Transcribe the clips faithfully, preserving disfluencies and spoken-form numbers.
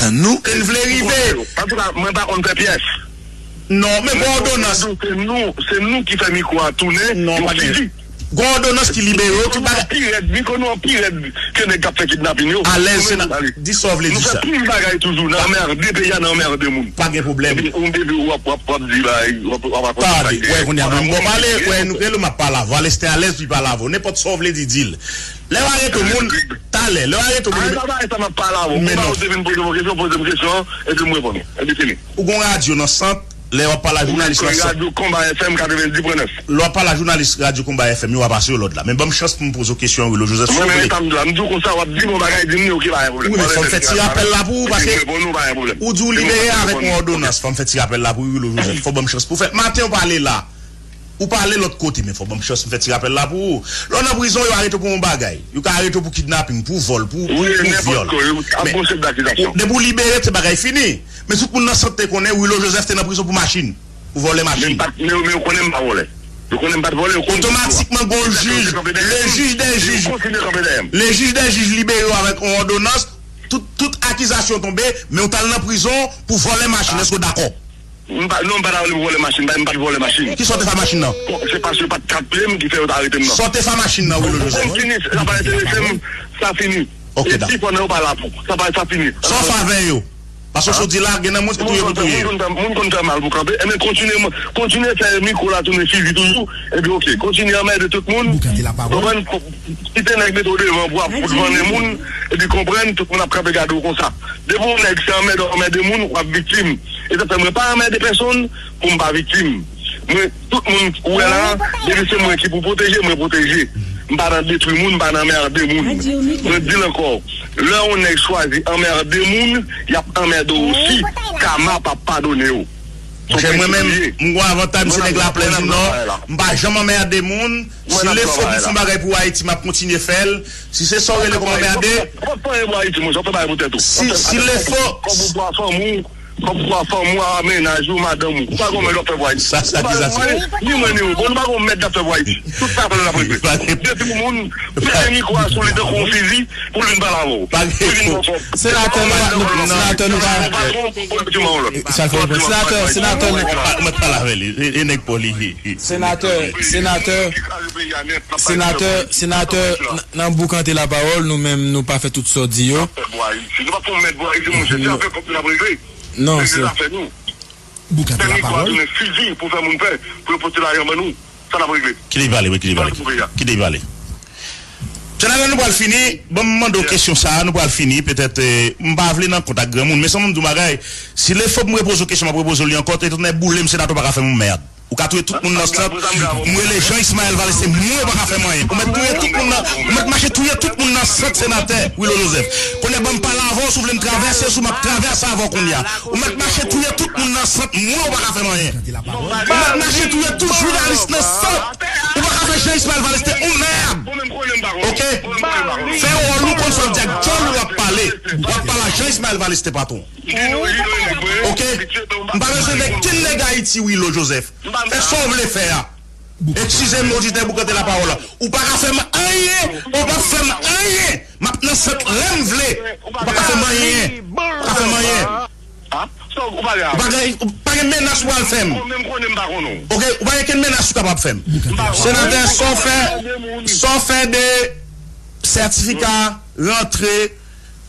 Tann nou. E n vle rive. Antouka, mwen pa konn fè pyès. Non, men gon òdonans. Se nou, se nou ki fè mikwo a tounen. Non, pa gen. Gon òdonans ki libere yo, tout bagay. Pi rèd, mikwo nou an pi rèd ke nèg k ap fè kidnapin yo. Alèz, se nan, di sa w vle di sa. Nou fè plis bagay toujou, nan anmède peyi a, nan anmède moun. Pa gen pwoblèm. Epi, ou, epi w ap, w ap, w ap di bagay, w ap, w ap rakonte sa ki. Tande, wè, kounye a, mwen, mwen pale, wè, nou rele, m ap pale avè w. Alèz te alèz, li pale avè w. Nenpòt sa w vle di, di l. Lè w arete yon moun, talè, lè w arete yon moun. Ay, sa pa, sa m ap pale avè w. Mwen pa oze vin poze m yon kesyon, poze m kesyon an, epi m reponn ou. Epi fini. Ou gon radyo nan sant, lè w ap pale a jounalis nan sant. Radyo Konba F M katrevenndis pwen nèf. Lè w ap pale a jounalis radyo Konba F M yo, w a pase yo lòd la. Men ban m chans pou m poze w kesyon an, Willo Joseph, silvouplè. Mwen menm, sa m di w la, m di w konsa, w ap di m yon bagay, di m li, oke, pa gen pwoblèm. Wi, men fò m fè ti rapèl la pou ou, paske ou di w libere avèk yon òdonans, fò m fè ti rapèl la pou ou, Willo Joseph. Fò ban m chans pou w fè. Maten w pale la. Ou pale lòt kote, men fò ban m chans m fè ti rapèl la pou ou. Lè w nan prizon, yo arete w pou yon bagay. Yo ka arete w pou kidnaping, pou vòl, pou, pou, pou vyòl. Men depi w libere, se bagay fini. Men tout moun nan sant te konnen Willo Joseph te nan prizon pou machin, pou vòlè machin. Men m pa t, men, men yo konnen m pa vòlè. Yo konnen m pa t vòlè, yo konnen. Otomatikman, gon jij, le juge des juges, le juge des juges libere w avèk yon òdonans, tout, tout akizasyon tonbe, men w t al nan prizon pou vòlè machin. Èske w dakò? M pa, non, m pa ta vle vòlè machin, m pa t vòlè machin. Kisa w te fè a machin nan? Bon, se paske yo pa t kape m ki fè yo t arete m nan. Sa w te fè a machin nan, Willo Joseph? Bon, fini, sa pa enterese m, sa fini. Ok, dakò. E si pandan yo pa la pou, sa pa, sa fini. Sa w fè avè yo? Paske w sot di la, gen nan moun se touye pou touye. Moun konn fè, moun konn fè mal pou kanpe. Ebyen, kontinye, kontinye fè mikwo la tounen fizi toujou. Ebyen, ok, kontinye anmède tout moun. Konprann? Kite nèg mete w devan pou ap fout vannen moun, epi konprann, tout moun ap kanpe gade w konsa. Depi yon nèg se anmède w anmède moun, w ap viktim. E sa fè mwen pa anmède pèsonn pou m pa viktim. Mwen, tout moun ou wè la, depi se mwen ki pou pwoteje, mwen pwoteje. M pa nan detwi moun, m pa nan anmède moun. Mwen di l ankò, lè yon nèg chwazi anmède moun, y ap anmède w osi. Kama p ap padone w. Monchè, mwen menm, m gon avantaj, m se nèg Laplèn di Nò, m pa janm anmède moun. Si lefo pou fè yon bagay pou Ayiti, m ap kontinye fè l. Si se sa w rele kòm anmède. Ou p ap fè anyen pou Ayiti, monchè, w ap fè bagay pou tèt ou. Si, si lefo. Kòb ou pou a fanmi w, kòb ou pou a fanmi w, a mennaj ou, madanm ou. Ou pa gon mèd w ap fè pou Ayiti. Sa, sa, ki sa, se. Ni mwen, ni ou. Bon, nou pa gon mèd n ap fè pou Ayiti. Tout sa fè l ap regle. Depi moun, mete mikwo a sou li tankou yon fizi, pou l vin pale avè w. Pa gen. Pou l vin pran kòb. Senatè, nou pa, nou, senatè, nou pa. Senatè, senatè, nou. Mwen pale avè li. E, e nèg pa w li ye. Senatè, senatè, senatè, senatè, n-, nan boukante lapawòl, nou menm, nou pa fè tout sa w di yo. N ap fè pou Ayiti. Nou pa pou mèt pou Ayiti, monchè. Se afè pèp la pou regle. Non, se zafè nou. Boukante lapawòl. Fè mikwo a tounen fizi pou fè moun pè, pou yo pote lajan ban nou. Sa n ap regle. Kite l pale, wi, kite l pale. Kite l pale. Senatè, nou pral fini. Ban m mande w kesyon sa a, nou pral fini. Petèt, eh, m pa vle nan kont ak granmoun, men san m di w bagay, si lefo pou m repoze w kesyon, m ap repoze w li ankò, te tounen boule m, senatè, w pa ka fè m yon mèd. Ou ka touye tout moun nan sant. M rele Jean Ismaël Valestin, mwen ou pa ka fè m anyen. Ou mèt touye tout moun nan, ou mèt mache touye tout moun nan sant, senatè Willo Joseph. Kounye a ban m pale avè w, si w vle m travèse, si w m ap travèse avè w kounye a. Ou mèt mache touye tout moun nan sant, mwen ou pa ka fè m anyen. Ou mèt mache touye tout jounalis nan sant. Ou pa ka fè Jean Ismaël Valestin yon mèd. Ok? Fè wòl ou, konn sa w di ak djòl ou w ap pale. W ap pale a Jean Ismaël Valestin, patwon. Ok? M pa bezwen nèg, kenn nèg Ayiti, Willo Joseph. Fè sa w vle fè a. Eskize m, oditè, boukante lapawòl la. Ou pa ka fè m anyen. Ou p ap fè m anyen. M ap nan sant lè m vle. Ou pa ka fè m anyen. Ou pa ka fè m anyen. Ou pa gen, ou pa gen menas ou al fè m. Ok, ou pa gen kenn menas ou kapab fè m. Senatè, sa w fè, sa w fè de sètifika rantre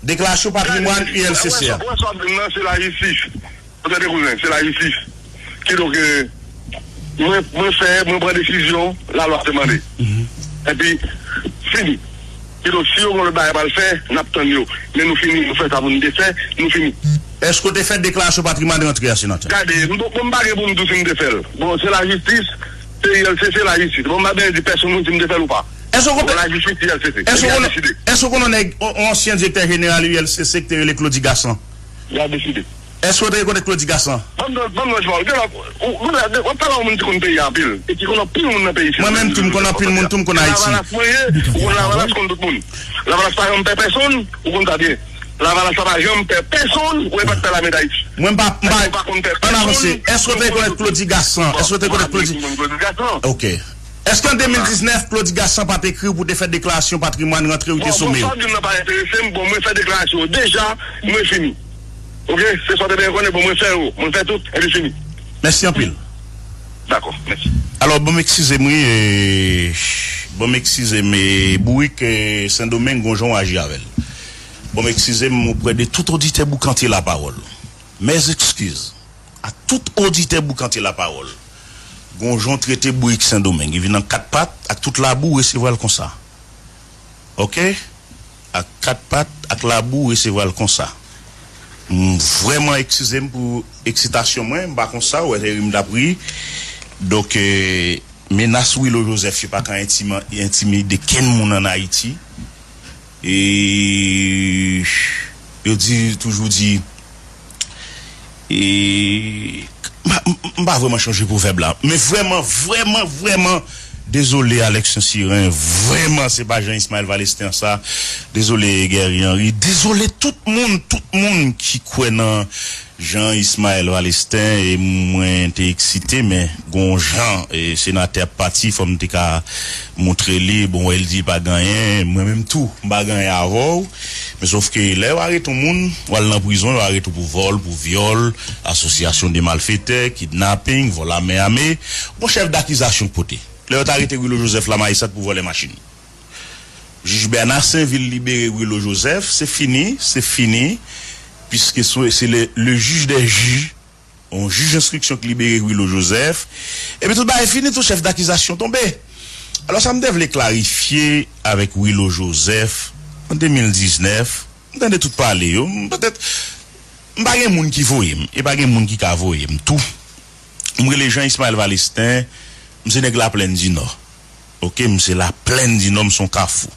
deklarasyon patrimwàn U L C C a? Mwen sa w ap di m nan, se lajistis. Ou tande, kouzen, se lajistis. Kidonk, eh, mwen, mwen fè, mwen pran desizyon, lalwa te mande. Epi, fini. Kidonk, si yo gen lòt bagay pral fè, n ap tann yo. Men nou fini, nou fè sa pou nou te fè, nou fini. Èske w te fè deklarasyon patrimwàn rantre a, senatè? Gade, m, bon, m pa gen pou m di w si m te fè l. Bon, se lajistis, se U L C C, lajistis. Bon, m pa bezwen di pèsonn moun si m te fè l ou pa. Èske w konnen, bon, lajistis, U L C C. Èske w konnen, èske w konnen yon nèg, yon, yon ansyen direktè jeneral U L C C ki te rele Claudy Gassant? Y a deside. Èske w te rekonèt Claudy Gassant? Ban m, ban m lòt pawòl. Gen lòt, ou, ou la, w ap pale a yon moun ki konn peyi a anpil. E ki konn anpil moun nan peyi isit. Mwen menm tou, m konn anpil moun tou, m konn Ayiti. Lavalas mwen ye, ou konn Lavalas konn tout moun. Lavalas pa janm pè pèsonn, ou konn sa byen. Lavalas la pa janm pè pèsonn, ou e pa t pè lame Dayiti. Mwen m pa, m pa, ann avanse. Èske w te rekonèt Claudy Gassant? Èske w te rekonèt Claudy? Ok. Èske an de mil diznèf, Claudy Gassant pa t ekri w pou w te fè deklarasyon patrimwàn rantre ou te some yo? Bon, bon, sa w di m nan pa enterese m. Bon, mwen fè deklarasyon yo deja, mwen fini. Oke, se sa w te bezwen konnen, bon, mwen fè yo, mwen fè tout, epi fini. Mèsi anpil. Dakò, mèsi. Alò, bon, m eskize m, wi, e, bon, m eskize m, e, Bourik, e, Sendomeng, gon jan w aji avè l. Bon, m eskize m oprè de tout oditè Boukante Lapawòl. Mes excuses à tout oditè Boukante Lapawòl. Gon jan w trete Bourik Sendomeng, li vin an kat pat, ak tout labou, w resevwa l konsa. Oke? Ak kat pat, ak labou, w resevwa l konsa. M vrèman eskize m pou eksitasyon mwen, m pa konsa, w wè se ri m t ap ri. Donk, e, menas Willo Joseph yo pa ka entima-, entimide kenn moun ann Ayiti. E yo di, toujou di, e, m pa, m, m pa vrèman chonje pwovèb la. Men vrèman, vrèman, vrèman, dezole, Alex Saint-Cyrin, vrèman, se pa Jean Ismaël Valestin sa. Dezole, Guerrier Henry. Dezole, tout moun, tout moun ki kwè nan Jean Ismaël Valestin, e mwen te eksite, men gon jan, e, senatè ap pati, fò m te ka montre li, bon, wè, l di pa gen anyen, mwen menm tou, m pa gen anyen avè w, men sòf ke lè yo arete yon moun, w al nan prizon, yo arete w pou vòl, pou vyòl, asosyasyon de malfetè, kidnaping, vòl a men ame, gon chèf dakizasyon k pote. Lè yo t arete Willo Joseph la, majistra t pou vòlè machin. Jij Bernard Sainvil libere Willo Joseph, se fini, se fini, piske se, se le, le juge des juges, yon jij enstriksyon ki libere Willo Joseph, epi tout bagay fini, tout chèf dakizasyon tonbe. Alò, sa m te vle klarifye avèk Willo Joseph, an de mil diznèf, m tande tout pale yo, m, petèt, m pa gen moun ki voye m, e pa gen moun ki ka voye m tou. M rele Jean Ismaël Valestin, m se nèg Laplèn di Nò. Oke, m se Laplèn di Nò, m se yon kafou.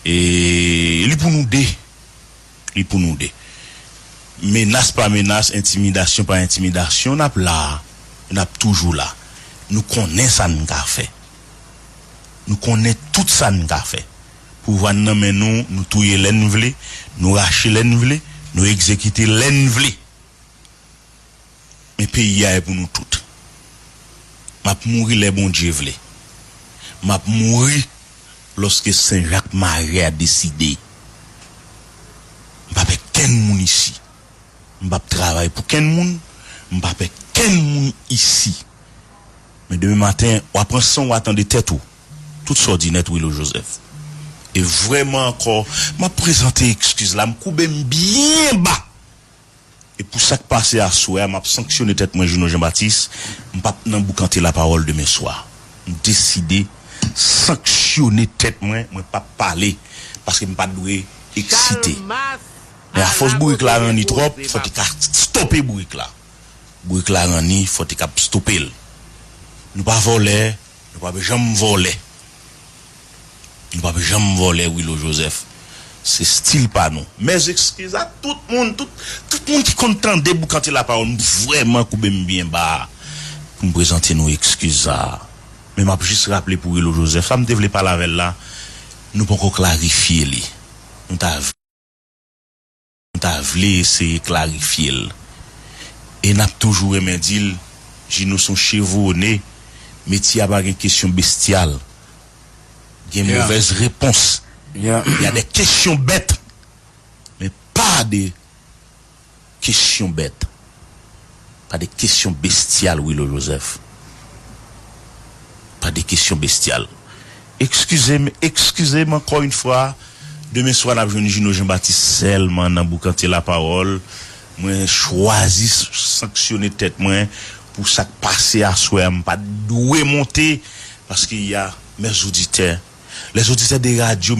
E li pou nou de. Li pou nou de. Menas pa menas, entimidasyon pa entimidasyon, n ap la. N ap toujou la. Nou konnen sa n ka fè. Nou konnen tout sa n ka fè. Pouvwa n nan men nou, nou touye lè n vle, nou rache lè n vle, nou egzekite lè n vle. Men peyi a e pou nou tout. M ap mouri lè Bondye vle. M ap mouri lòske Sen Jak Mare a deside. M pa pè kenn moun isi. M p ap travay pou kenn moun. M pa pè kenn moun isi. Men demen maten, w a pran san w a tande tèt ou. Tout sa w di nèt, Willo Joseph. E vrèman ankò, m ap prezante ekskiz la, m koube m byen ba. E pou sa k pase aswè a, m ap sanksyone tèt mwen, Juno Jean Baptiste. M p ap nan Boukante Lapawòl demen swa. M deside sanksyone tèt mwen, mwen p ap pale, paske m pa t dwe eksite. Men afòs bourik la ranni twòp, fò te ka stope bourik la. Bourik la ranni, fò te ka stope l. Nou pa vòlè, nou p ap janm vòlè. Nou p ap janm vòlè, Willo Joseph. Se stil pa nou. Mes excuses à tout moun, tout, tout moun ki konn tande Boukante Lapawòl, m vrèman koube m byen ba pou m prezante nou ekskiz sa a. Men m ap jis raple pou Willo Joseph, sa m te vle pale avè l la, nou poko klarifye li. Nou ta nou ta vle eseye klarifye l. E n ap toujou renmen di l, Gino se yon chevwonnen, metye a pa gen kesyon bestyal. Gen movèz repons. Y a de kesyon bèt, men pa de kesyon bèt. Pa de kesyon bestyal, Willo Joseph. Pa de kesyon bestyal. Ekskize m, ekskize m ankò yon fwa. Demen swa, n ap jwenn Gino Jean Baptiste sèlman nan Boukante Lapawòl. Mwen chwazi s-, sanksyone tèt mwen pou sa k pase aswè a. M pa t dwe monte, paske y a mes auditeurs, les auditeurs de radio,